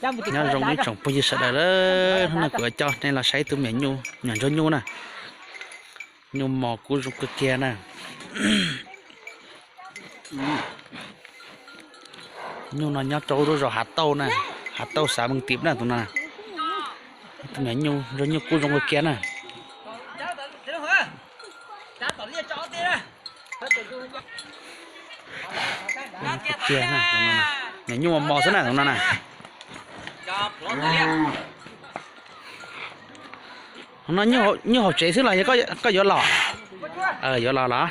Nyob zoo ib tsoom phooj ywg sawv daws, hnub no kuv coj nej los saib tus me nyuam ntsuag nyuj na. Nyuj mos kub zoo kawg kiag na. Nyuj no nyob rau lub zos Hav Tauj na, Hav Tauj xav Meej Tim na tus no. Tus me nyuj ntsuag nyuj kub zoo kawg kiag na. Nyuj mos xwb na tus no na. No nyuj hauv tsev xwb los yog koj yuav los? Yuav los los.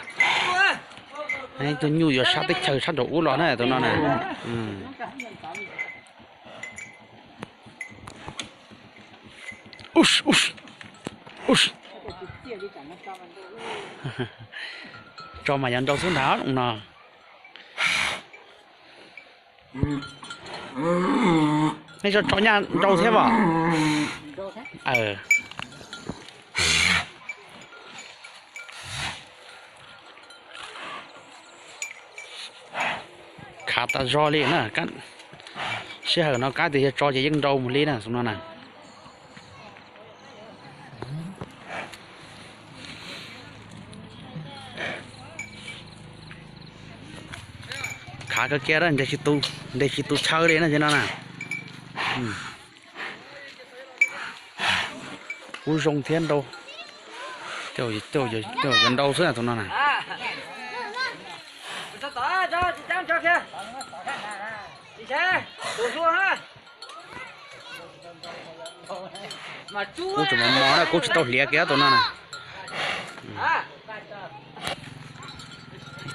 Tus nyuj yuav sab teb chaws sab nraum ub los na tus no na. Tso mas yuav nrau xwb ntag no. Nej tso tso nyaj nrau thiab os. Khav tas zog li na. Sij hawm no kab tias yog tso ces yeej nrau mus li na tus no na. Khav kawg kiag, nres tsis tu chaw li no na. Kub zoo thiab nrau. Yuav nrau xwb tus no na. Kub tseem mos mos na, kub tsis tau hliav kiag tus no na.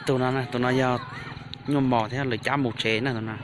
Tus no, tus no yog nyuj mos thiab lawv cab mus tsev na tus no.